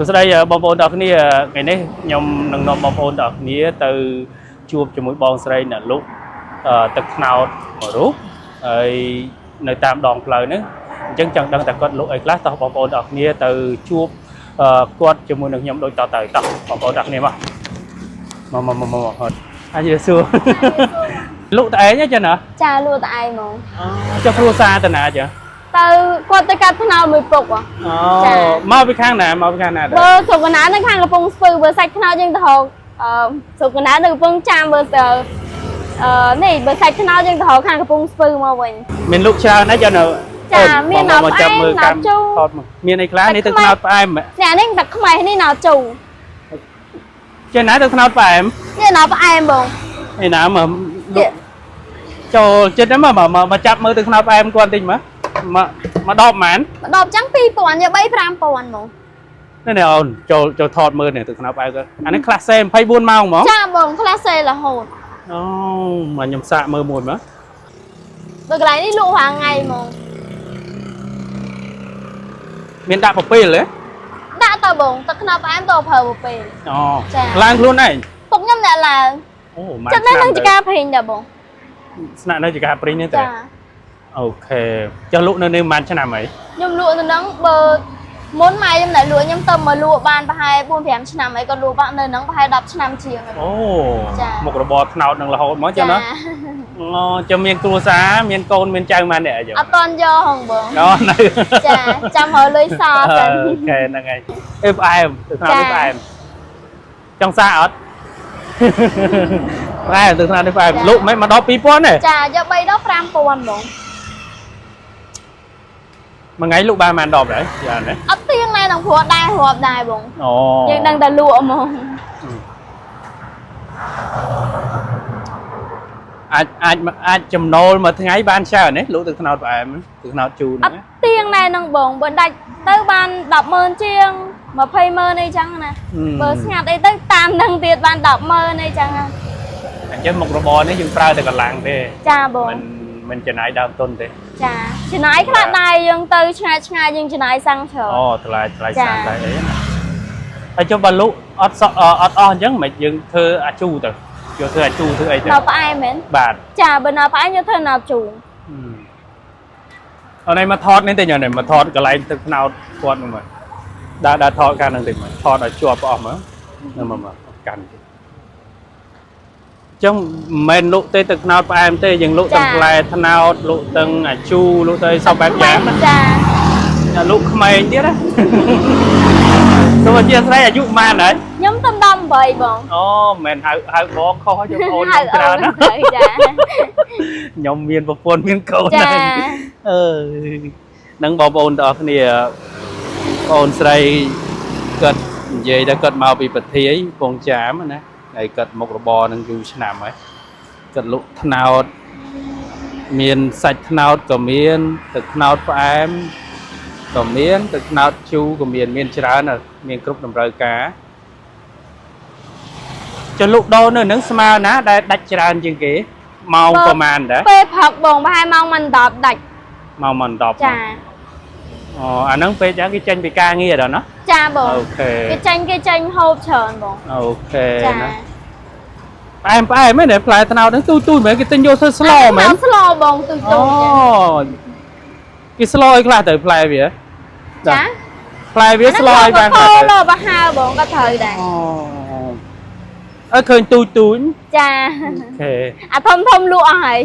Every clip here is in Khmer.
សួស្តីបងប្អូនទាំងអស់គ្នាថ្ងៃនេះខ្ញុំនឹងនាំបងប្អូនទាំងអស់គ្នាទៅជួបជាមួយបងស្រីអ្នកលក់ទឹកត្នោតមួយរូបហើយនៅតាមដងផ្លូវហ្នឹងអញ្ចឹងចង់ដឹងថាគាត់លក់អីខ្លះតោះបងប្អូនទាំងអស់គ្នាទៅជួបគាត់ជាមួយនឹងខ្ញុំដូចតទៅតោះបងប្អូនទាំងអស់គ្នាមកមកមកមកមកហត់អាចសួរលក់តែឯងទេចាណា ចាលក់តែឯងហ្មង ចុះគ្រួសារតាណាចា ទៅគាត់ទៅកាត់ថ្នោតមួយពុកហ៎ អូ ចា មកពីខាងណាមកពីខាងណាដែរ បើស្រុកកណ្ដាលនៅខាងកំពង់ស្ពឺបើសាច់ថ្នោតយើងទៅរកអឺស្រុកកណ្ដាលនៅកំពង់ចាមបើទៅអឺនេះបើសាច់ថ្នោតយើងទៅរកខាងកំពង់ស្ពឺមកវិញ មានលក់ច្រើនណាស់ចានៅ ចា អូន មាន បងមកចាប់មើល ណៅ កម្ម ជូរ ថតមកមានអីខ្លះនេះទឹកត្នោតផ្អែម នេះអានេះតែខ្មេះនេះណៅជូរ ចេះណាទឹកត្នោតផ្អែម នេះណៅផ្អែមបង ឯណាមកលក់ចូលចិត្តហ្នឹងមកមកមកចាប់មើលទឹកត្នោតផ្អែមគាត់តិចមកមកមកដបហ្មង ម្ដបចឹង2000យក3 5000ហ្មង នេះនេះអូនចូលចូលថតមើលនេះទឹកត្នោតផ្អែមគាត់អានេះខ្លះសេ24ម៉ោងហ្មង ចាបងខ្លះសេរហូត អូមកខ្ញុំសាកមើលមួយមើល បើកន្លែងនេះលក់រាល់ថ្ងៃហ្មង មានដាក់ពពេលទេ ដាក់ទៅបងទឹកខ្នោតផ្អែមទៅប្រើពពេល អូ ចា ឡើងខ្លួនឯង ពុកខ្ញុំអ្នកឡើង អូម៉ា ចិត្តនៅនឹងចការព្រីងដែរបង ស្នាក់នៅចការព្រីងនេះតែ ចា OK ចុះលក់នៅនេះប៉ុន្មានឆ្នាំហើយ ខ្ញុំលក់នៅហ្នឹងបើមុនម៉ែខ្ញុំដែលលក់ខ្ញុំទៅមកលក់បានប្រហែល4 5ឆ្នាំហើយក៏លក់បាននៅហ្នឹងប្រហែល10ឆ្នាំជាងហើយ អូ ចា មុខរបរត្នោតនឹងរហូតមកចឹងណាអូចាំមានគ្រួសារមានកូនមានចៅម៉ានអ្នកអីចឹង អត់តន់យកហងបង អូនៅ ចាចាំរកលុយសល់សិន OK ហ្នឹងហើយអេផ្អែមទឹកត្នោតនេះ ចា ផ្អែមចង់សាកអត់ ផ្អែមទឹកត្នោតនេះផ្អែមលក់មិនមកដល់2000ទេ ចាយក3ដល់5000បង មួយថ្ងៃលក់បានប៉ុន្មានដបដែរយ៉ាងណា អត់ទៀងដែរនឹងព្រោះដែររាប់ដែរបង អូ យើងដឹងតែលក់ហ្មង អាចអាចអាចចំណូលមួយថ្ងៃបានច្រើនទេលក់ទឹកត្នោតផ្អែមទឹកត្នោតជូរ អ ហ្នឹង ត់ទៀងដែរនឹងបងបើដាច់ទៅបាន100000ជាង200,000អីចឹងណាបើស្ងាត់អីទៅតាមនឹងទៀតបាន100000អីចឹងណា អញ្ចឹងមុខរបរនេះយើងប្រើតែកម្លាំងទេ ចាបង មិនមិនចំណាយដើមទុនទេ ចាចំណាយខ្លះដែរយើងទៅឆ្ងាយឆ្ងាយយើងចំណាយសាំងច្រើន អូថ្លៃថ្លៃ ចា សាំងថ្លៃអីណាហើយចុះបើលក់អត់សក់អត់អស់អញ្ចឹងមិនយើងធ្វើអាជូរទៅយកធ្វើអាជូរធ្វើអីទៅ នៅផ្អែមមែន បាទ ចាបើនៅផ្អែមយើងធ្វើនៅជូរ អូនឯងមកថតនេះទេញ៉ឹមមកថតកន្លែងទឹកត្នោតគាត់ហ្នឹងមកដើរដើរថតខាងហ្នឹងតិចមកថតឲ្យជាប់អស់មើលហ្នឹងមកមកកាន់តិចអញ្ចឹងមិនមែនលក់ទេទឹកត្នោតផ្អែមទេយើងលក់ទាំងផ្លែត្នោតលក់ទាំងអាជូរលក់ទៅសពបែបយ៉ាងណា ចា អាលក់ក្មេងទៀតណា សូមអធិស្ឋានអាយុប៉ុន្មានហើយ ខ្ញុំតំ18បង អូមិនមែនហៅហៅបងខុសហើយបងប្អូនខ្ញុំច្រើនណា ហៅអូនចា ខ្ញុំមានប្រពន្ធមានកូន ចា ហើយអើយនឹងបងប្អូនទាំងអស់គ្នាបងស្រីគាត់និយាយថាគាត់មកពីប្រធាយពងចាមណាហើយគាត់មុខរបរនឹងយូរឆ្នាំហើយគាត់លក់ត្នោតមានសាច់ត្នោតក៏មានទឹកត្នោតផ្អែមក៏មានទឹកត្នោតជូរក៏មានមានច្រើនណាស់មានគ្រប់តម្រូវការចុះលក់ដូរនៅនឹងស្មើណាដែលដាច់ច្រើនជាងគេម៉ោងប្រហែលដែរ ពេលព្រឹកបងប្រហែលម៉ោងមិន10ដាច់ ម៉ោងមិន10 ចា អូអាហ្នឹងពេលចឹងគេចេញពីការងារដល់ណា ចាបង OK គេចាញ់គេចាញ់ហូបច្រើនបង OK ចា ណាផ្អែមផ្អែមមែនទេផ្លែត្នោតហ្នឹងទូទូមែនគេទិញយកធ្វើស្លមែន ស្លបងទូ អូ ទូ គេស្លឲ្យខ្លះទៅផ្លែវា ចា ផ្លែវាស្លឲ្យបាន ខ្លះ ខ្លះទៅ លោបើហើបងក៏ត្រូវដែរ អូអើឃើញទូចទូច ចា OK អាធំធំលក់អស់ហើយ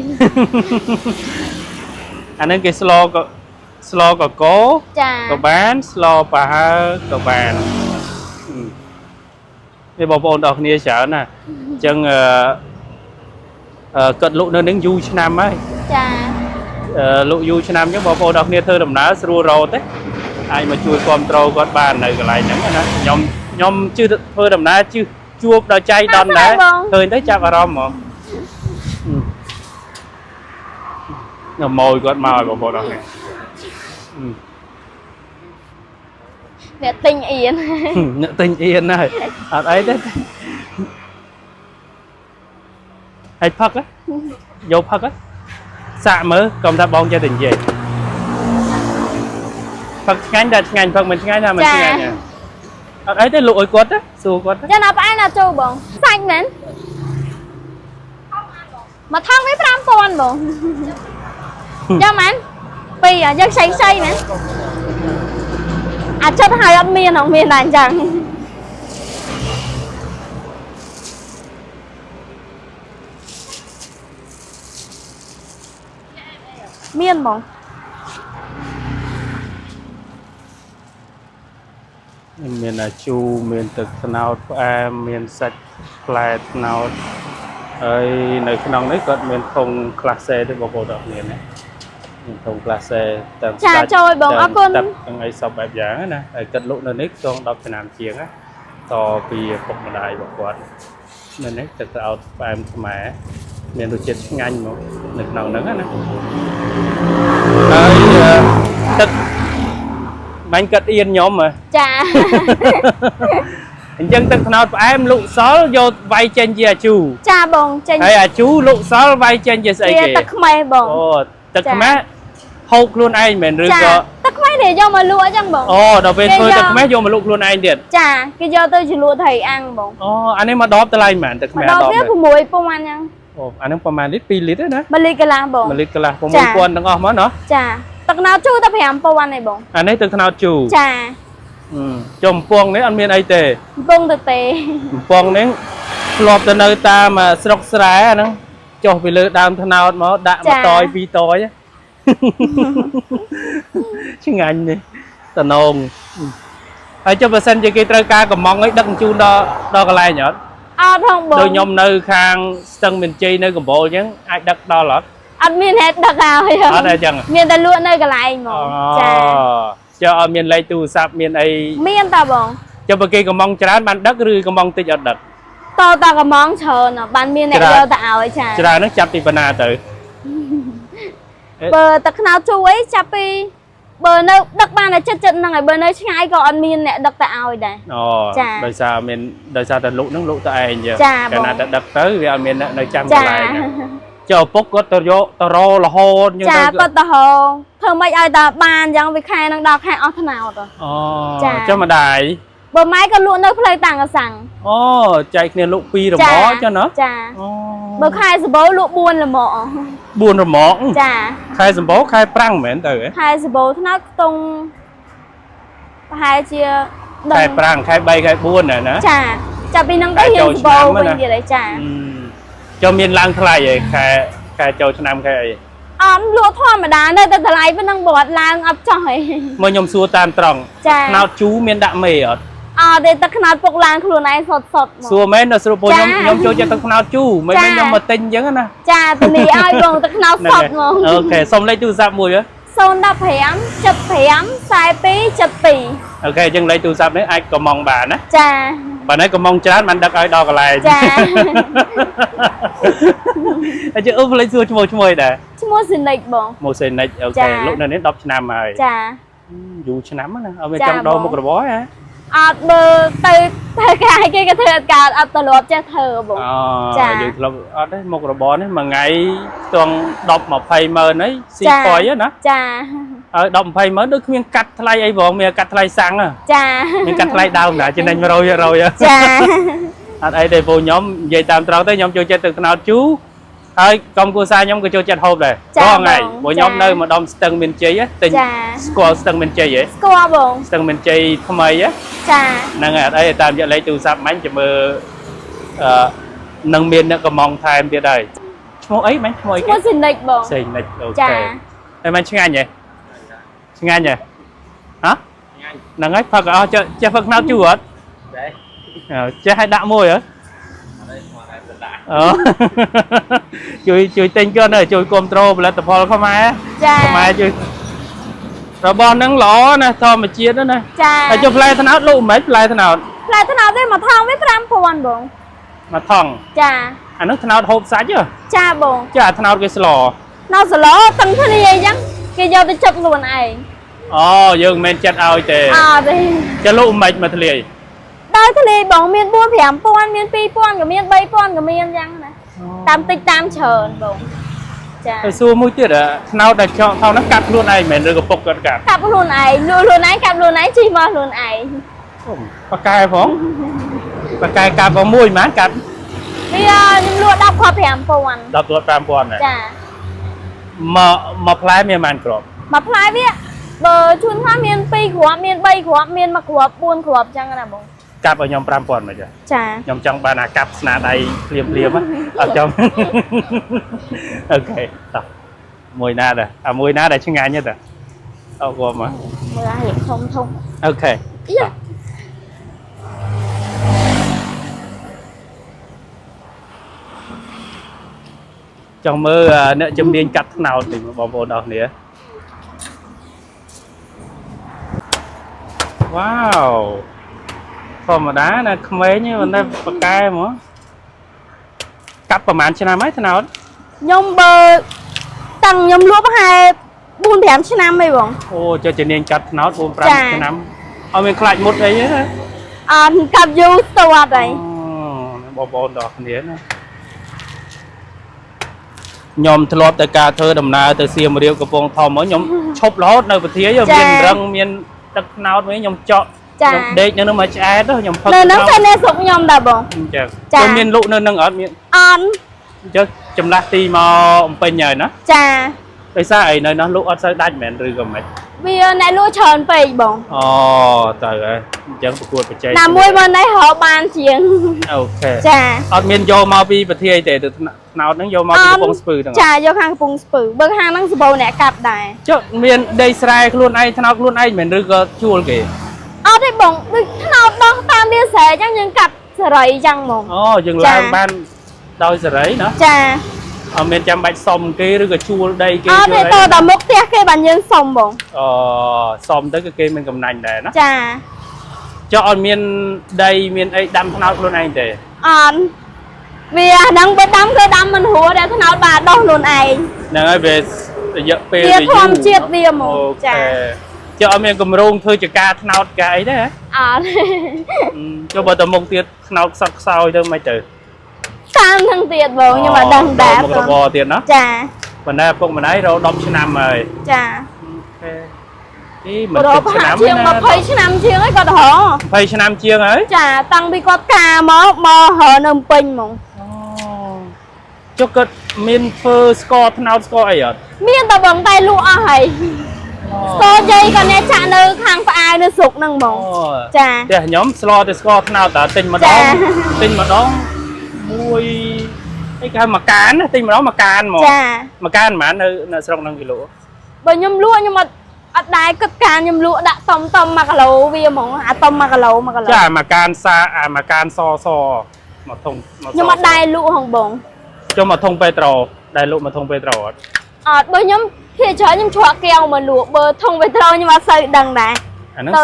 អាហ្នឹងគេស្លក៏ស្លកក ចា ក៏បានស្លប្រហើក៏បាននេះបងប្អូនទាំងអស់គ្នាច្រើនណាអញ្ចឹងអឺអឺគាត់លក់នៅនឹងយូរឆ្នាំហើយ ចា អឺលក់យូរឆ្នាំអញ្ចឹងបងប្អូនទាំងអស់គ្នាធ្វើដំណើរស្រួលរត់ទេអាចមកជួយគ្រប់គ្រងគាត់បាននៅកន្លែងហ្នឹងណាខ្ញុំខ្ញុំជិះធ្វើដំណើរជិះជួបដល់ចៃដន្យដែរឃើញទៅចាប់អារម្មណ៍ហ្មងនៅម៉ួយគាត់មកឲ្យបងប្អូនទាំងអស់គ្នា អ្នកទិញអៀន អ្នកទិញអៀនហើយអត់អីទេហើយផឹកហ៎យកផឹកហ៎សាកមើលកុំថាបងចេះតែនិយាយផឹកឆ្ងាញ់តែឆ្ងាញ់ផឹកមិនឆ្ងាញ់ថាមិនឆ្ងាញ់ហ៎ អត់អីទេលក់ឲ្យគាត់ទេសួរគាត់ទេ ចាណាផ្អែមណាជូរបងសាច់មែនមកថងវា5000បងយកមែនពីរយកខ្ចីខ្ចីមែនអាចិត្តហើយអត់មានអត់មានតែអញ្ចឹងមានបង មានអាជូរមានទឹកត្នោតផ្អែមមានសាច់ផ្លែត្នោតហើយនៅក្នុងនេះគាត់មានធុងក្លាសេទេបងប្អូនទាំងអស់គ្នាណាមានធុងក្លាសេទាំង ចា សាច់ ចូលបងអរគុណ ទឹកទាំងអីសពបែបយ៉ាងណាហើយគាត់លក់នៅនេះខ្ទង់10ឆ្នាំជាងណាតពីឪពុកម្ដាយរបស់គាត់នៅនេះទឹកត្នោតផ្អែមខ្មែរមានរសជាតិឆ្ងាញ់មកនៅក្នុងហ្នឹងណាហើយទឹកបាញ់កាត់អៀនខ្ញុំហ៎ ចា អញ្ចឹងទឹកត្នោតផ្អែមលក់សល់យកវាយចេញជាអាជូរ ចាបងចេញ ហើយអាជូរលក់សល់វាយចេញជាស្អី ជា គេ ទឹកខ្មេះបង អូទឹកខ្មេះហូបខ្លួនឯងមែនឬ ចា ក៏ ទឹកខ្មេះនេះយកមកលក់អញ្ចឹងបង អូដល់ពេលធ្វើ គេយក ទឹកខ្មេះយកមកលក់ខ្លួនឯងទៀត ចាគេយកទៅជាលក់ត្រីអាំងបង អូអានេះមកដបតម្លៃប៉ុន្មានទឹកខ្មេះ មកដល់វា ដបនេះ 6000អញ្ចឹង អូអានេះប្រហែលលីត្រ2លីត្រទេណា 1លីត្រកន្លះបង 1លីត្រកន្លះ6000ទាំងអស់មកណោះ ចាទឹកណៅជូរតែ5000ឯងបង អានេះទឹកត្នោតជូរ ចា អឺចុះកំពងនេះអត់មានអីទេ កំពុងទៅទេ កំពងនេះធ្លាប់ទៅនៅតាមស្រុកស្រែអាហ្នឹងចុះពីលើដើមត្នោតមកដាក់មួយតយពីរតយ ឆ្ងាញ់នេះតំណងហើយចុះបើសិនជាគេត្រូវការកំងអីដឹកជញ្ជូនដល់ដល់កន្លែងអត់ អត់ផងបង ដូចខ្ញុំនៅខាងស្ទឹងមានជ័យនៅកំពូលអញ្ចឹងអាចដឹកដល់អត់ អត់មានហេតុដឹកឲ្យ អត់ទេអញ្ចឹង មានតែលក់នៅកន្លែងហ្ម អូ ងចា ចុះអត់មានលេខទូរស័ព្ទមានអី មានតាបង ចុះបើគេកំងច្រើនបានដឹកឬកំងតិចអត់ដឹក តតកំងច្រើនណាស់បានមានអ្នក ច្រើន យកទៅឲ្យចា ច្រើនហ្នឹងចាប់ពីបណ្ណាទៅ បើទឹកខ្នោតជូរអីចាប់ពីបើនៅដឹកបានតែចិត្តចិត្តហ្នឹងហើយបើនៅឆ្ងាយក៏អត់មានអ្នកដឹកទៅឲ្យដែរ អូ ចា ដោយសារមានដោយសារតែលក់ហ្នឹងលក់តែឯងចឹង ចា កាលណា បង តែដឹកទៅវាអត់មានអ្នកនៅចាំក ចា ន្លែងហ្នឹងចុះឪពុកគាត់ទៅយកទៅររហូតអញ្ចឹង ចា ទៅ គាត់ទៅហៅធ្វើម៉េចឲ្យតែបានអញ្ចឹងវាខែហ្នឹងដល់ខែអស់ថ្នោតហ៎ អូ ចា ចុះម្ដាយ បើម៉ែក៏លក់នៅផ្លូវតាំងកសាំង អូចែកគ្នាលក់ពីររមកចឹងណា ចា អូ បើខែសបោលក់4ល្មម 4រមក ចា ខែសម្បូរខែប្រាំងមែនទៅហ៎ ខែសបោថ្នោតខ្ទង់ប្រហែលជា ខែប្រាំងខែ3ខែ4ណាណា ចាចាប់ពីហ្នឹងទៅ ខែ រៀន ចូល សបោវិញ ឆ្នាំណា ទៀតហើយចា អឺចុះមានឡើងថ្លៃហ៎ខែខែចូលឆ្នាំខែអី អត់លក់ធម្មតានៅតែតម្លៃប៉ុណ្ណឹងបើអត់ឡើងអត់ចោះហី មកខ្ញុំសួរតាមត្រង់ ចា ត្នោតជូរមានដាក់មេអត់ អត់ទេទឹកខ្នោតពុកឡើងខ្លួនឯងសុតសុតហ្មង សួរមែនដល់ស្រួលពួកខ្ញុំ ចា ខ្ញុំចូលចិត្តទឹកត្នោតជូរមិន ចា មែនខ្ញុំមកទិញអញ្ចឹងណា ចាធានីឲ្យបងទឹកខ្នោតសុតហ្មង OK សុំលេខទូរស័ព្ទមួយហ៎ 015 75 42 72 OK អញ្ចឹងលេខទូរស័ព្ទនេះអាចកំងបានណា ចា បើនេះកំងច្រើនបានដឹកឲ្យដល់កន្លែង ចា អញ្ចឹងអូផ្លេចសួរឈ្មោះឈ្មោះអីដែរ ឈ្មោះសិនិចបង ម៉ូសេនិចអូ ចា ខេលោកនៅនេះ10ឆ្នាំហើយ ចា យូរឆ្នាំណាស់អត់មាន ចា ចង់ដូរ បង មុខរបរហ៎ អត់បើទៅធ្វើការឲ្យគេក៏ធ្វើអត់កើតអត់ត្រឡប់ចេះធ្វើបង អូ ចា យើងធ្លាប់អត់ទេមុខរបរនេះមួយថ្ងៃខ្ទង់10 20ម៉ឺនអីស៊ីផុយណា ចា ហើយ10 20ម៉ឺនដូចគ្មានកាត់ថ្លៃអីបងមានកាត់ថ្លៃសាំងហ៎ ចា មានកាត់ថ្លៃដើមដែរចំណេញ100 100ហ៎ ចា អត់អីទេពូខ្ញុំនិយាយតាមត្រង់ទៅខ្ញុំចូលចិត្តទឹកត្នោតជូរហើយក្រុមគ្រួសារខ្ញុំក៏ចូលចិត្តហូបដែរ ចា រាល់ថ្ងៃ បង ព្រោះខ្ញុំ ចា នៅម្ដុំស្ទឹងមានជ័យហ៎ទិញ ចា ស្គាល់ស្ទឹងមានជ័យហ៎ ស្គាល់បង ស្ទឹងមានជ័យថ្មីហ៎ ចា ហ្នឹងហើយអត់អីតាមរយៈលេខទូរស័ព្ទមិញចាំមើលអឺនឹងមានអ្នកកំងថែមទៀតហើយឈ្មោះអីមិញឈ្មោះអីគេ ឈ្មោះសិនិចបង សេងនិចអូ ចា ខេហើយមិញឆ្ងាញ់ហ៎ឆ្ងាញ់ហ៎ហ៎ហ្នឹងហើយផឹកអស់ចេះចេះផឹកខ្នោតជូរអត់ ដែរ អើចេះឲ្យដាក់មួយហ៎ អត់ទេមកតែដាក់ អូ ជួយជួយទិញគាត់ទៅជួយគ្រប់គ្រងផលិតផលខ្មែរ ចា ខ្មែរជួយរបស់ហ្នឹងល្អណាស់ធម្មជាតិហ្នឹងណា ចា ហើយចុះផ្លែត្នោតលក់មិនផ្លែត្នោត ផ្លែត្នោតទេមួយថងវា5000បង មួយថង ចា អានោះត្នោតហូបសាច់ហ៎ ចាបង ចាអាត្នោតគេស្ល នៅសឡតឹងគ្នាអីចឹងគេយកទៅចិត្តខ្លួនឯង អូយើងមិនមែនចិត្តឲ្យទេ អត់ទេ ចាលក់មិនមកធ្លាយ ដល់ធ្លាយបងមាន4 5000មាន2000ក៏មាន3000ក៏មានចឹងណាតាមតិចតាមច្រើនបងចា ហើយសួរមួយទៀតអាត្នោតដែលចောက်ថងហ្នឹងកាត់ខ្លួនឯងមែនឬក៏ពុកគាត់កាត់ កាប់ខ្លួនឯងលក់ខ្លួនឯងកាប់ខ្លួនឯងជីមកខ្លួនឯង អូប៉ាកែផងប៉ាកែកាប់ក៏មួយហ្មងកាប់ វាខ្ញុំលក់10គ្រាប់5000 10គ្រាប់5000ដែរ ចា មកមកផ្លែមានប៉ុន្មានគ្រាប់ មួយផ្លែវាបើជួនខ្លះមាន2គ្រាប់មាន3គ្រាប់មាន1គ្រាប់4គ្រាប់ចឹងណាបង កាប់ឲ្យខ្ញុំ5000មកចា ចា ខ្ញុំចង់បានអាកាប់ស្នាដៃភ្លាមភ្លាមៗអត់ចង់ OK តោះមួយណាដែរអាមួយណាដែលឆ្ងាញ់ទេតាអត់គាត់មក មើលអារៀងធំធំ OK យ៉ា ចង់មើលអ្នកជំនាញកាត់ថ្នោតនេះបងប្អូនអរគ្នាវ៉ាវធម្មតាណាក្មេងទេប៉ុន្តែប៉កែហ្មងកាប់ប្រហែលឆ្នាំហើយថ្នោត ខ្ញុំបើតាំងខ្ញុំលក់ប្រហែល4 5ឆ្នាំអីបង អូចេះជំនាញកាត់ថ្នោត4 ចា 5ឆ្នាំអត់មានខ្លាចមុតអីទេណា អត់កាប់យូរស្ទាត់ហើយ អូបងប្អូនទាំងអស់គ្នាណាខ្ញុំធ្លាប់តែការធ្វើដំណើរទៅសៀមរាបកំពង់ធំមកខ្ញុំឈប់រហូតនៅពធាមានរឹងមានទឹកថ្នោតវិញខ្ញុំចក់ ចា ខ្ញុំដេកនៅនឹងមកឆ្អែតខ្ញុំផឹក នៅហ្នឹងតែអ្នកស្រុកខ្ញុំដែរបង អញ្ចឹង ចា ចូលមានលក់នៅនឹងអត់មាន អត់ អញ្ចឹងចម្លាស់ទីមកអំពេញហើយណា ចា ដោយសារអីនៅនោះលក់អត់សូវដាច់មែនឬក៏មិន វាអ្នកលក់ច្រើនពេកបង អូទៅហើយអញ្ចឹងប្រកួតប្រជែង ណាមួយមកនេះរកបានជាង OK ចា អត់មានយកមកពីប្រធាយទេទៅថ្នោតហ្នឹងយកមកពីកំពង់ស្ពឺទាំងអស់ ចាយកខាងកំពង់ស្ពឺបើខាងហ្នឹងសម្បូរអ្នកកាប់ដែរ ចុះមានដីស្រែខ្លួនឯងថ្នោតខ្លួនឯងមែនឬក៏ជួលគេ អត់ទេបងដូចថ្នោតដោះតាមវាស្រែអញ្ចឹងយើងកាប់សេរីអញ្ចឹងហ្មង អូយើងឡើងបានដោយសេរីណា ចា អត់មានចាំបាច់សុំគេឬក៏ជួលដីគេ អត់ ជួល ទេតតែមុខផ្ទះគេបានយើងសុំបង អូសុំទៅគឺគេមានកំណាញ់ដែរណា ចា ចុះអត់មានដីមានអីដាំថ្នោតខ្លួនឯងទេ អត់វាអាហ្នឹងបើដាំគឺដាំមិនរួដែរថ្នោតបាទដោះខ្លួនឯង ហ្នឹងហើយវារយៈពេល វា យូរ ធម្មជាតិវាហ្មង អូ ចា ខេចុះអត់មានកម្រងធ្វើជាការថ្នោតការអីទេហ៎ អត់ ចុះបើទៅមុខទៀតថ្នោតខ្សត់ខ្សោយទៅមិនទៅ តាមហ្នឹងទៀតបងខ្ញុំអត់ដឹងដែរ មុខរបរទៀតណា ចា ប៉ុន្តែឪពុកម្ដាយរក10ឆ្នាំហើយ ចា OK អីមិន រក តិចឆ្នាំ ប្រហែលជាង ណា 20ឆ្នាំជាងហើយគាត់រក 20ឆ្នាំជាងហើយ ចាតាំងពីគាត់ការមកមករកនៅភ្នំពេញហ្មង អូចុះគាត់មានធ្វើស្ករថ្នោតស្ករអីអត់ មានតែបងតែលក់អស់ហើយស្ករយាយក៏អ្នកចាក់នៅខាងផ្អើនៅស្រុកហ្នឹងហ្មង អូ ចា ផ្ទះខ្ញុំស្លតែស្ករថ្នោតតើទិញម្ដ ចា ងទិញម្ដងមួយអីគេហៅមួយកានណាទិញម្ដងមួយកានហ្មង ចា មួយកានប៉ុន្មាននៅនៅស្រុកហ្នឹងគីឡូ បើខ្ញុំលក់ខ្ញុំអត់អត់ដែរគិតការខ្ញុំលក់ដាក់តុំតុំ1គីឡូវាហ្មងអាតុំ1គីឡូ1គីឡូ ចាមួយកានសាអាមួយកានសសមកធុងមកស ខ្ញុំអត់ដែរលក់ហងបង ចុះមកធុងពេត្រូដែលលក់មកធុងពេត្រូអត់ អត់បើខ្ញុំភាគច្រើនខ្ញុំជ្រក់កែវមកលក់បើធុងពេត្រូខ្ញុំអត់សូវដឹងដែរ អាហ្នឹង ទៅ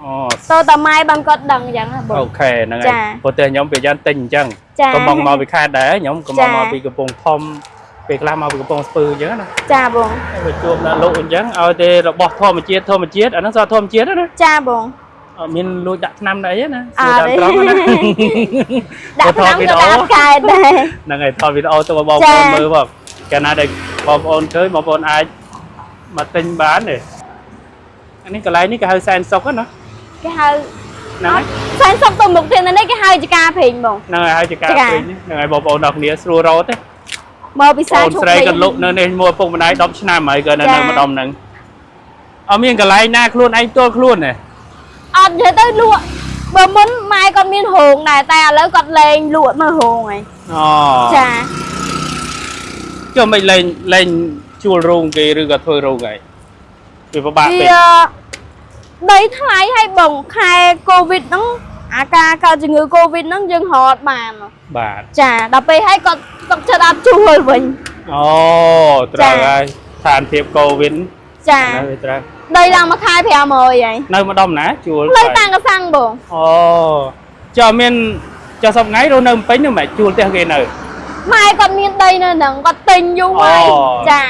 អូ ទៅតែម៉ែបានគាត់ដឹងអញ្ចឹងណាបង OK ហ្នឹងហើយ ចា ព្រោះតែខ្ញុំពេលយ៉ាងទិញអញ្ចឹង ចា កំងមកពីខេត្តដែរខ្ញុំកំង ចា មកពីកំពង់ធំពេលខ្លះមកពីកំពង់ស្ពឺអញ្ចឹងណា ចាបង ហើយបើជួបអ្នកលក់អញ្ចឹងឲ្យតែរបស់ធម្មជាតិធម្មជាតិអាហ្នឹងសោះធម្មជាតិណា ចាបង អត់មានលួចដាក់ថ្នាំដាក់អីទេណា អត់ សួរតាមត្រង់ណា ដាក់ថ្នាំក៏ដាក់កែដែរ ហ្នឹងហើយថតវីដេអូទៅឲ្យបងប្អូនមើលបងកាលណាដែលបងប្អូនឃើញបងប្អូនអាចមកទិញបានទេអានេះកន្លែងនេះគេហៅសែនសុកហ្នឹងណា គេហៅ ហ្នឹងហើយ សែនសុកទៅមុខទៀតនៅនេះគេហៅចការព្រេងបង ហ្នឹងហើយហើយជាការ ចា ពេញហ្នឹងហើយបងប្អូនដល់គ្នាស្រួលរត់ទេ មកពិសា អូន ឈប់ពេក ស្រីក៏លក់នៅនេះមួយឪពុកម្ដាយ10ឆ្នាំហើយក៏នៅ ចា នៅម្ដុំហ្នឹងអត់មានកន្លែងណាខ្លួនឯងផ្ទាល់ខ្លួនទេ អត់និយាយទៅលក់បើមុនម៉ែគាត់មានរោងដែរតែឥឡូវគាត់លែងលក់នៅរោងហើយ អូ ចា ចុះមិនលែងលែងជួលរោងគេឬក៏ធ្វើរោងឯងវាពិបាកពេក វាដីថ្លៃហើយបងខែកូវីដហ្នឹងអាការកើតជំងឺកូវីដហ្នឹងយើងរត់បាន បាទ ចាដល់ពេលហើយគាត់ទុកចិត្តអត់ជួលវិញ អូត្រូវហើយស្ថានភាពកូវីដ ចា ហ្នឹងវាត្រូវ ដីឡើងមួយខែ500ហើយ នៅម្ដុំណាជួល ផ្លូវតាំងកសាំងបង អូចុះមានចុះសប្ងៃរស់នៅភ្នំពេញហ្នឹងមិនជួលផ្ទះគេនៅ ម៉ែគាត់មានដីនៅហ្នឹងគាត់ទិញយូរហើយ អូ ចា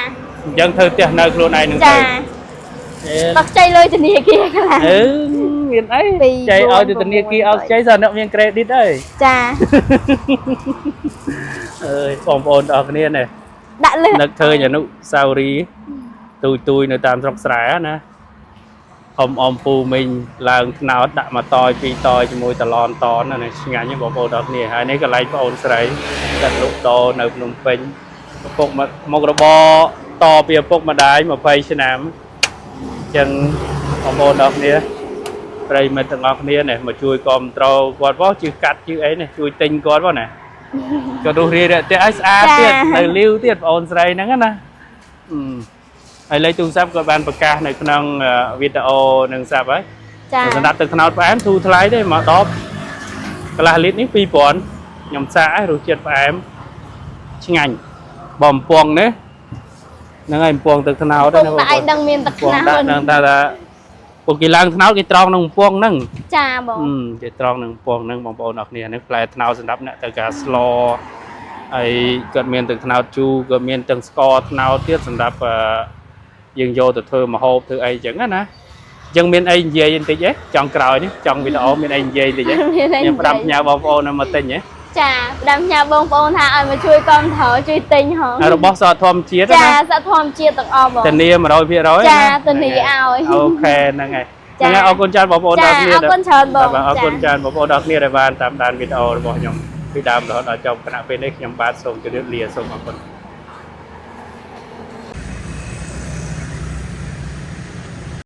អញ្ចឹងធ្វើផ្ទះនៅខ្លួនឯងហ្នឹង ចា ទៅអេ គាត់ខ្ចីលុយធនាគារខ្លះ អឺមានអី ពីរ ចៃឲ្យទៅ បួន ធនាគារ ប្រាំមួយ ឲ្យខ្ចីសោះអ្នកមាន credit អើយ ចា អើយបងប្អូនទាំងអស់គ្នានេះ ដាក់លើ នឹកឃើញអនុស្សាវរីយ៍ទូយទូយនៅតាមស្រុកស្រែណា អ៊ំអ៊ំពូមីងឡើងថ្នោតដាក់មកតយពីរតយជាមួយតឡនតនណាឆ្ងាញ់ហ្នឹងបងប្អូនទាំងគ្នាហើយនេះកន្លែងបងអូនស្រីគាត់លក់ដូរនៅភ្នំពេញឪពុកមកមុខរបរតពីឪពុកម្ដាយ20ឆ្នាំអញ្ចឹងបងប្អូនទាំងគ្នាប្រិយមិត្តទាំងអស់គ្នានេះមកជួយគ្រប់ត្រូលគាត់ផងជិះកាត់ជិះអីនេះជួយទិញគាត់ផងណាគាត់រស់រាយរាក់ទាក់ឲ្យស្អាតទៀតនៅលាវទៀតបងអូនស្រីហ្នឹងណាអឺហើយលេខទូរស័ព្ទគាត់បានប្រកាសនៅក្នុងវីដេអូនឹងស្រាប់ហើយ ចា សម្រាប់ទឹកត្នោតផ្អែមធូរថ្លៃទេមកដបកន្លះលីត្រនេះ2000ខ្ញុំសាកឲ្យរសជាតិផ្អែមឆ្ងាញ់បើបំពងនេះហ្នឹងហើយបំពងទឹកត្នោត ពុក ណា ដាក់ឲ្យដឹងមានទឹក បំពង ខ្នោត ដាក់ហ្នឹងថាថាពួកគេឡើងត្នោតគេត្រង់ក្នុងបំពងហ្នឹង ចាបង គេត្រង់នឹងបំពងហ្នឹងបងប្អូនអរគ្នាហ្នឹងផ្លែត្នោតសម្រាប់អ្នកត្រូវការស្លហើយគាត់មានទឹកត្នោតជូរគាត់មានទាំងស្ករត្នោតទៀតសម្រាប់យើងយកទៅធ្វើម្ហូបធ្វើអីចឹងណាអញ្ចឹងមានអីនិយាយបន្តិចទេចង់ក្រោយនេះចង់វីដេអូមានអីនិយាយបន្តិចទេ មានអី ខ្ញុំប្រាប់ញ៉ៅបងប្អូនឲ្យមកទិញហ៎ ចាផ្ដាំញ៉ាបងប្អូនថាឲ្យមកជួយគាំទ្រជួយទិញហង ហើយរបស់សតធម្មជាតិ ចា ណា សត្វធម្មជាតិទាំងអស់បង ធានា100% ចា ណា ធានាឲ្យ OK ហ្នឹងហើយ ចា ហ្នឹងហើយអរគុណច្រើនបងប្អូន ចា ដល់គ្នា អរគុណច្រើនបង បាទអរគុណ ចា ច្រើនបងប្អូនដល់គ្នាដែលបានតាមដានវីដេអូរបស់ខ្ញុំពីដើមរហូតដល់ចប់គណៈពេលនេះខ្ញុំបាទសូមជម្រាបលាសូមអរគុណ។